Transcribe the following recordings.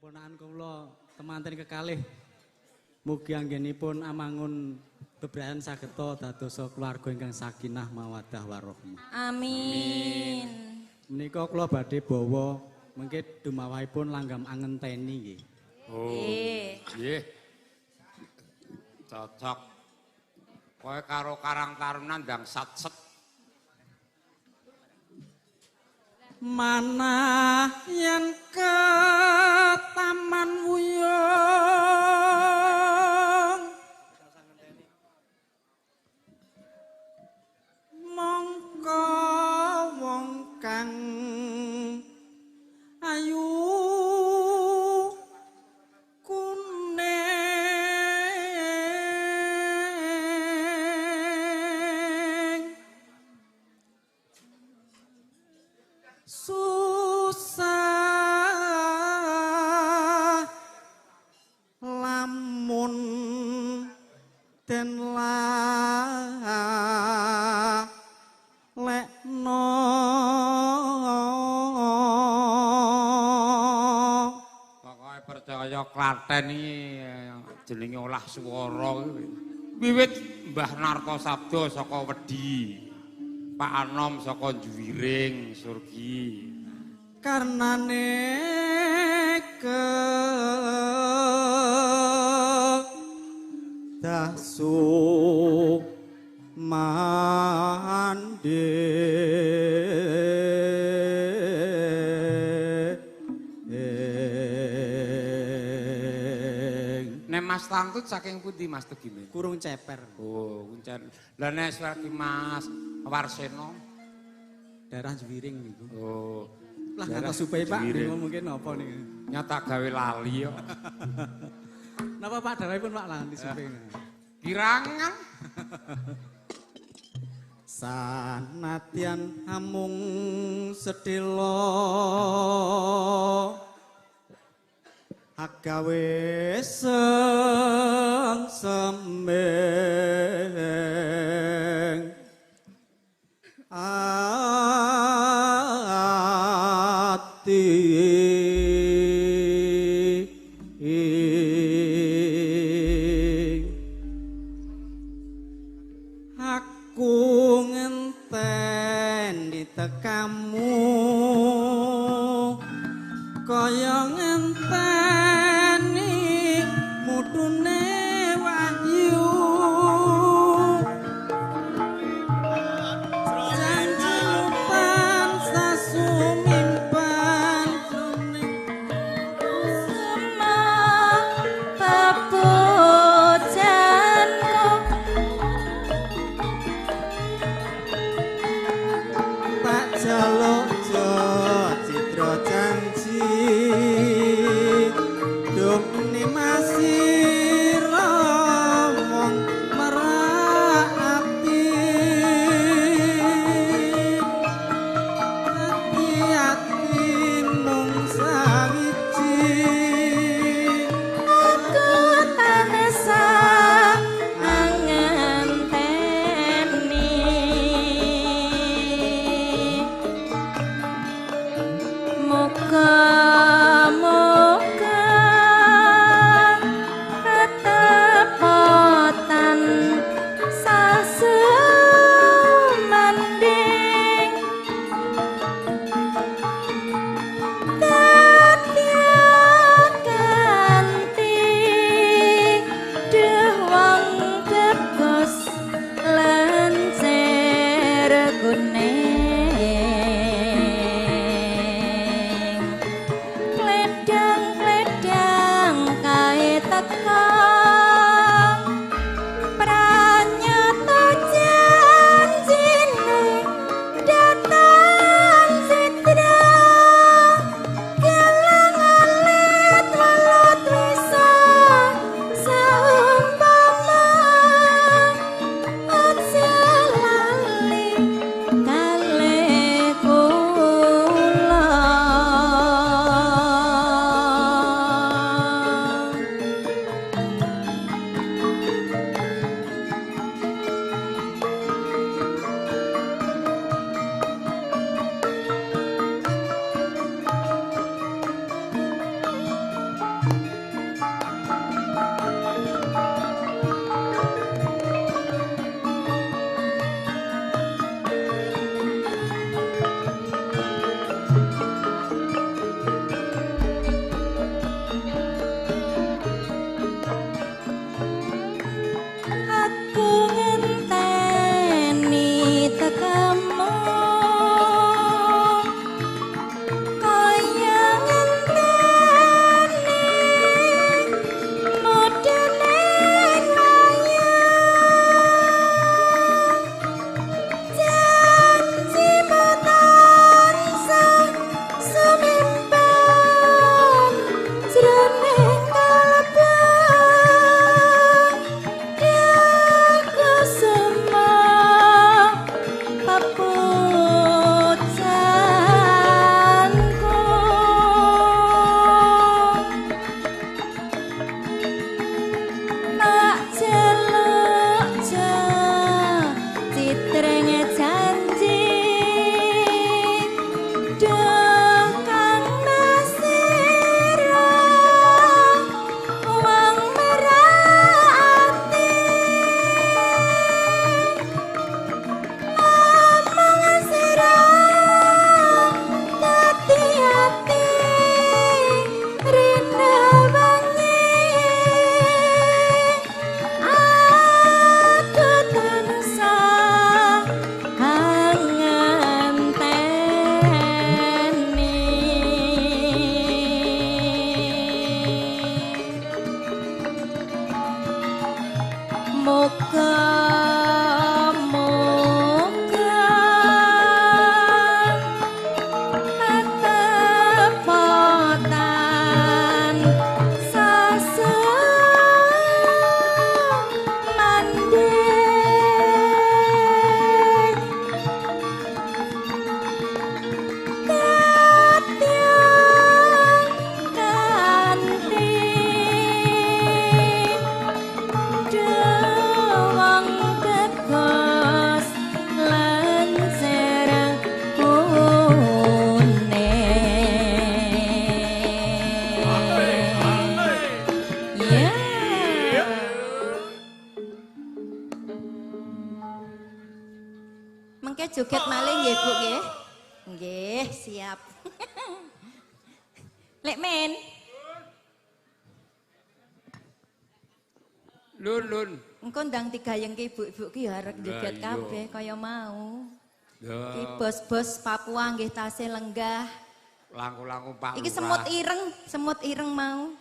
Ponakan kula temanten kekalih mugi anggenipun amangun bebrayan sageta dadosa keluarga ingkang sakinah mawaddah warahmah. Amin. Menika kula badhe bawa mengke dumawahipun langgam angenteni nggih. Oh. Nggih. Cocok. Kowe karo Karang Taruna ndang satset. Manah yen ke Taman Wuyung mongko wong kang ayu kuning susah lamun den lalekno. Pokoke percaya Klaten iki jenenge olah swara kuwi. Wiwit Mbah Narto Sabdo saka Wedi, Pak Anom saka Juwiring Surgi. Karnane ke dasu mande Nek Mas Tangtut saking pundi Mas Tugimin? Kurung Ceper. Oh, Kuncer. Lah nek lagi Mas Warseno daerah Juwiring niku. Oh. Lah ngantos supe Pak niku mungkin napa niku. Nyata gawe lali kok. Napa Pak dawuhipun Pak lah nganti supe. Kirangan. Sanadyan amung sedhela agawe sengsemeng ati aku ngenteni tekamu kaya ngenteni mutune wahyu janji tansah sumimpan tak jaluk citra janji Ya. Mengke joget malih nggih Bu nggih. Nggih, siap. Lek men. Lun lun. Engko ndang digayengke ibu-ibu ki ya arek joget kabeh kaya mau. Ki bos-bos Papua nggih tasih lenggah. Langkung-langkung Pak. Iki semut ireng mau.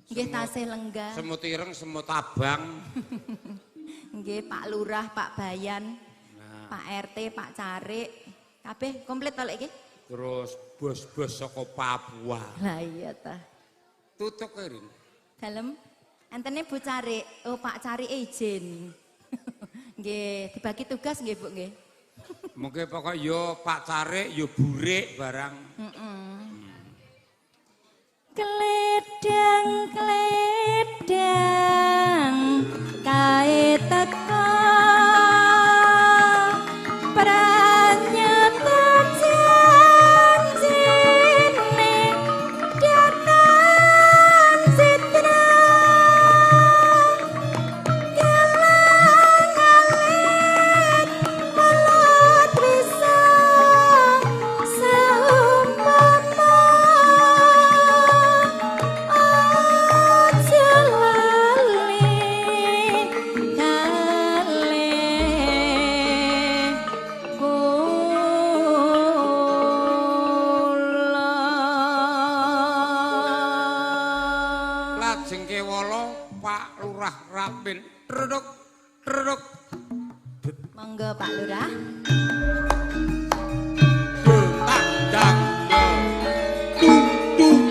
Nggih tasih lenggah. Semut ireng, semut abang. Nggih Pak Lurah, Pak Bayan, nah. Pak RT, Pak Carik. Kabeh komplit to lek iki. Terus bos-bos saka Papua. Lah iya ta. Tutuk Rin. Dalem entene Bu Carik, oh Pak Carik izin. Nggih, dibagi tugas nggih Bu nggih. Mungkin pokok yo Pak Carik, yo burik barang. Kledang kledang kae teko pranyata janjine datan citra galang alit welut wisa saumpama aja lali kalih kula. Lajeng kewala Pak Lurah Rapin. Truduk truduk. Monggo Pak Lurah. Tak dang. Tung tung.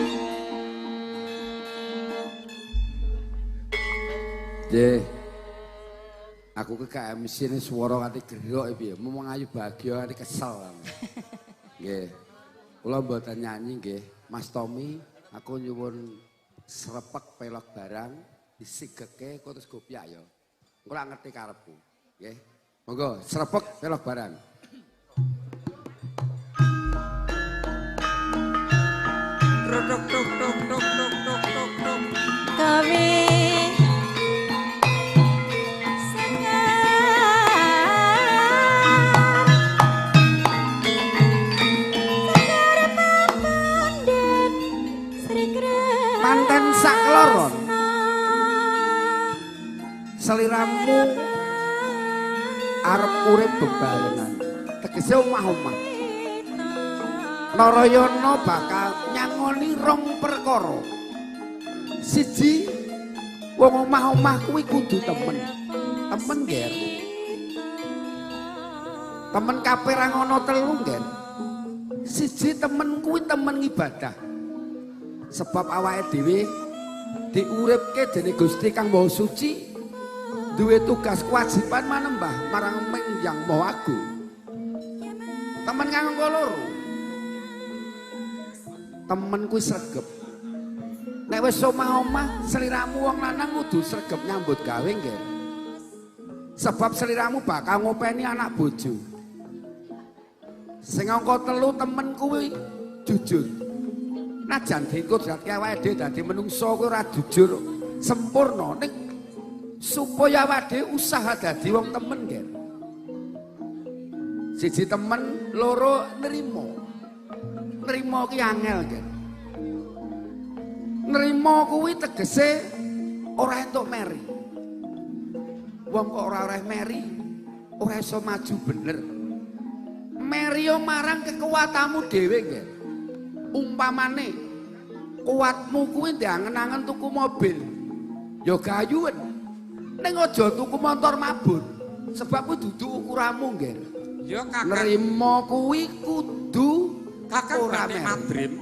Nggih. Aku ke KMC ini swara nganti gerok piye. Momong ayu bahagia nganti kesel. Nggih. Kula mboten nyanyi nggih. Mas Tommy, aku nyuwun srepek pelok barang disigeke kok terus gopyak ya. Engko lak ngerti karepku. Nggih. Monggo srepek pelok barang. Truduk tuk tuk tuk tuk tuk tuk tuk. Kawe sekar sekar papandan Sri Kresna. Manten sakloron seliramu arep urip bebarengan. Tegese omah-omah. Narayana bakal nyangoni rong perkara. Siji, wong omah-omah kuwi kudu temen. Temen ngger. Temen kaperang ana telu ngger. Siji temen kuwi temen ngibadah. Sebab awake dhewe diuripke dening Gusti Kang Maha Suci duwe tugas kewajiban manembah marang Meng Yang Maha Agung. Temen kang angka loro. Temen kuwi sregep. Nek wis omah-omah seliramu wong lanang kudu sregep nyambut gawe nggih. Sebab seliramu bakal ngopeni anak bojo. Sing angka telu temen kuwi jujur. Najan dikodrake awake dhewe dadi menungso kuwi ora jujur sempurna ning supaya awake dhewe usaha dadi wong temen nggih. Siji temen, loro nrimo. Nrimo ki angel nggih. Nrimo kuwi tegese ora entuk meri. Wong kok ora oleh meri, ora iso maju bener. Meri yo marang kekuatanmu dhewe nggih. Umpamane kuatmu kuwi diangen-angen tuku mobil. Ya gayuen. Ning aja tuku motor mabur. Sebab kuwi dudu ukuramu nggih. Ya kakang. Nrimo kuwi kudu kakang ora batik meri. Madrim.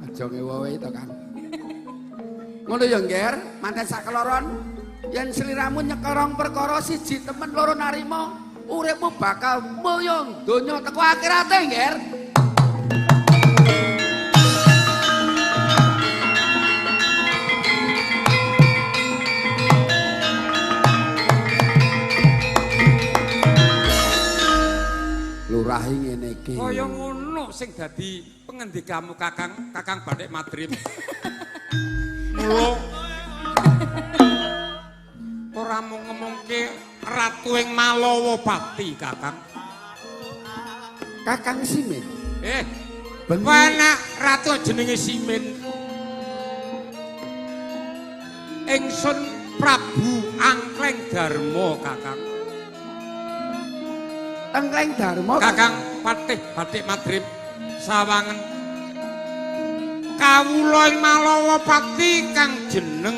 Aja ngewowe to, Kang. Ngono ya, Ngger, manten sakeloron yen sliramu nyekorong perkara siji temen loro narima, uripmu bakal mulya donya teko akhirate, Ngger. Lurahi ngene iki. Kaya ngono sing dadi pengendikamu Kakang, Kakang Bathik Madrim. Mula ora mung ngemongke ratu ing Malawapati, Kakang. Kakang Simin. Eh, Wanak ratu jenenge Simin. Ingsun Prabu Angkleng Darma, Kakang. Angkleng Darma. Kakang Patih Bathik Madrim sawangen. Kawula ing Malawapati kang jeneng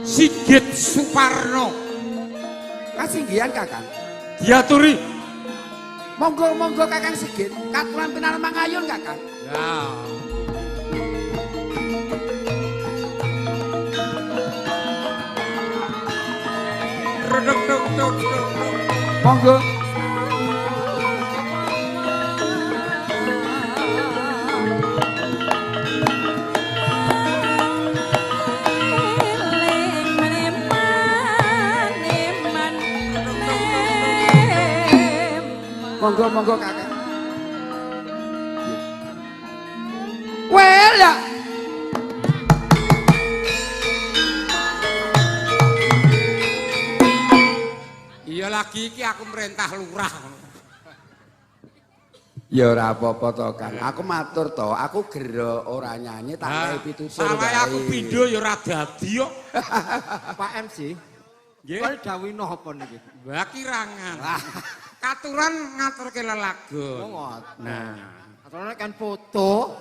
Sigit Suparno. Kasinggihan Kakang. Diaturi. Monggo monggo Kakang Sigit, katuran pinar mangayun Kakang. Ya. Ruduk duk duk duk. Monggo. Monggo monggo Kakang. Wel ya. Iya lagi iki aku merintah lurah. Ya ora apa-apa to, Kang. Aku matur to, aku gero ora nyanyi tak kei pitutur. Salah aku pindho ya ora dadi kok. Pak MC. Nggih. Kok dawuhi napa niki? Wah kirangan. Katuran ngaturke lelagon. Oh ngoten. Nah, Aturane kan foto.